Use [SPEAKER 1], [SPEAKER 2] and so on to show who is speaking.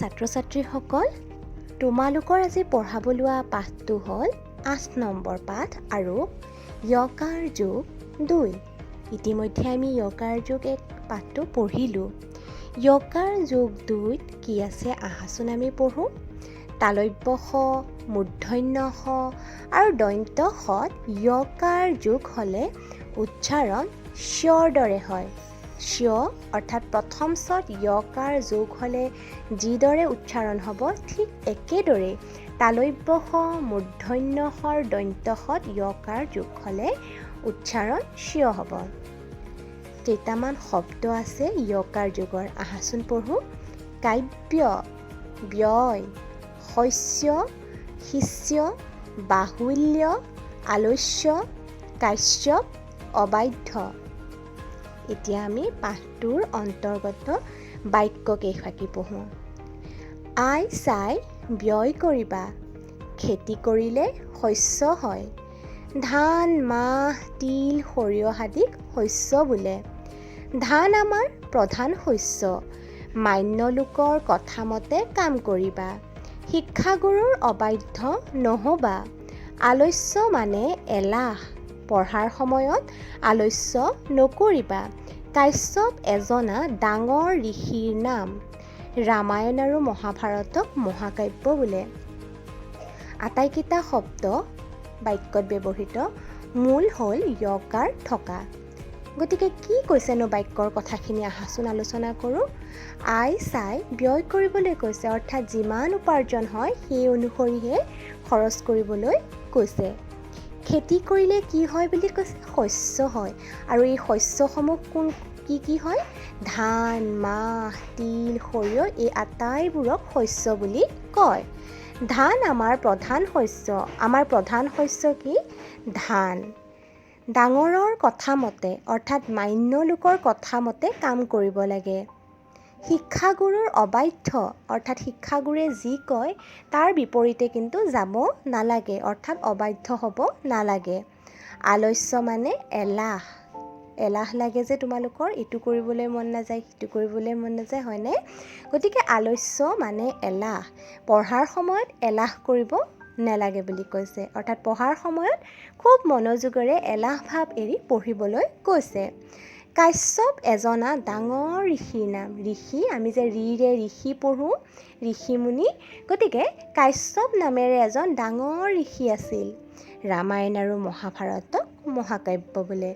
[SPEAKER 1] ছাত্ৰ ছাত্ৰীসকল, তোমালোকৰ আজি পঢ়াব লোৱা পাঠটো হ'ল 8 নম্বৰ পাঠ আৰু য়কাৰ যোগ 2। ইতিমধ্যে আমি য়কাৰ যোগ 1 পাঠটো পঢ়িলোঁ। য়কাৰ যোগ 2ত কি আছে আহাচোন আমি পঢ়োঁ। তালব্য স, মূৰ্ধন্য স আৰু দন্ত্য সত য়কাৰ যোগ হ'লে উচ্চাৰণ স্যৰ দৰে হয়। স্য অৰ্থাৎ প্ৰথম চত য়কাৰ যোগ হ'লে যিদৰে উচ্চাৰণ হ'ব, ঠিক একেদৰে তালব্য স, মূৰ্ধন্য সৰ দন্ত্য সত য়কাৰ যোগ হ'লে উচ্চাৰণ স্য হ'ব। কেইটামান শব্দ আছে য়কাৰ যোগৰ, আহাচোন পঢ়োঁ। কাব্য, ব্যয়, শস্য, শিষ্য, বাহুল্য, আলস্য, কাশ্যপ, অবাধ্য। এতিয়া আমি পাঠটোৰ অন্তৰ্গত বাক্য কেইফাকি পঢ়োঁ। আয় চাই ব্যয় কৰিবা, খেতি কৰিলে শস্য হয়। ধান, মাহ, তিল, সৰিয়হ আদিক শস্য বোলে। ধান আমাৰ প্ৰধান শস্য। মান্য লোকৰ কথামতে কাম কৰিবা। শিক্ষাগুৰুৰ অবাধ্য নহ'বা। আলস্য মানে এলাহ। পঢ়াৰ সময়ত আলস্য নকৰিবা। কাশ্যপ এজনা ডাঙৰ ঋষিৰ নাম। ৰামায়ণ আৰু মহাভাৰতক মহাকাব্য বোলে। আটাইকেইটা শব্দ বাক্যত ব্যৱহৃত মূল হ'ল য়কাৰ থকা। গতিকে কি কৈছেনো বাক্যৰ কথাখিনি আহাচোন আলোচনা কৰোঁ। আয় চাই ব্যয় কৰিবলৈ কৈছে, অৰ্থাৎ যিমান উপাৰ্জন হয় সেই অনুসৰিহে খৰচ কৰিবলৈ কৈছে। খেতি কৰিলে কি হয় বুলি কৈছে? শস্য হয়। আৰু এই শস্যসমূহ কোন কি কি হয়? ধান, মাহ, তিল, সৰিয়হ এই আটাইবোৰক শস্য বুলি কয়। ধান আমাৰ প্ৰধান শস্য। আমাৰ প্ৰধান শস্য কি? ধান। ডাঙৰৰ কথামতে অৰ্থাৎ মান্য লোকৰ কথামতে কাম কৰিব লাগে। শিক্ষাগুৰুৰ অবাধ্য অৰ্থাৎ শিক্ষাগুৰুৱে যি কয় তাৰ বিপৰীতে কিন্তু যাব নালাগে, অৰ্থাৎ অবাধ্য হ'ব নালাগে। আলস্য মানে এলাহ। এলাহ লাগে যে তোমালোকৰ, ইটো কৰিবলৈ মন নাযায়, সিটো কৰিবলৈ মন নাযায়, হয়নে? গতিকে আলস্য মানে এলাহ। পঢ়াৰ সময়ত এলাহ কৰিব নালাগে বুলি কৈছে, অৰ্থাৎ পঢ়াৰ সময়ত খুব মনোযোগেৰে এলাহ ভাৱ এৰি পঢ়িবলৈ কৈছে। কাশ্যপ এজনা ডাঙৰ ঋষিৰ নাম। ঋষি, আমি যে ঋৰে ঋষি পঢ়োঁ, ঋষিমুনি। গতিকে কাশ্যপ নামেৰে এজন ডাঙৰ ঋষি আছিল। ৰামায়ণ আৰু মহাভাৰতক মহাকাব্য বোলে।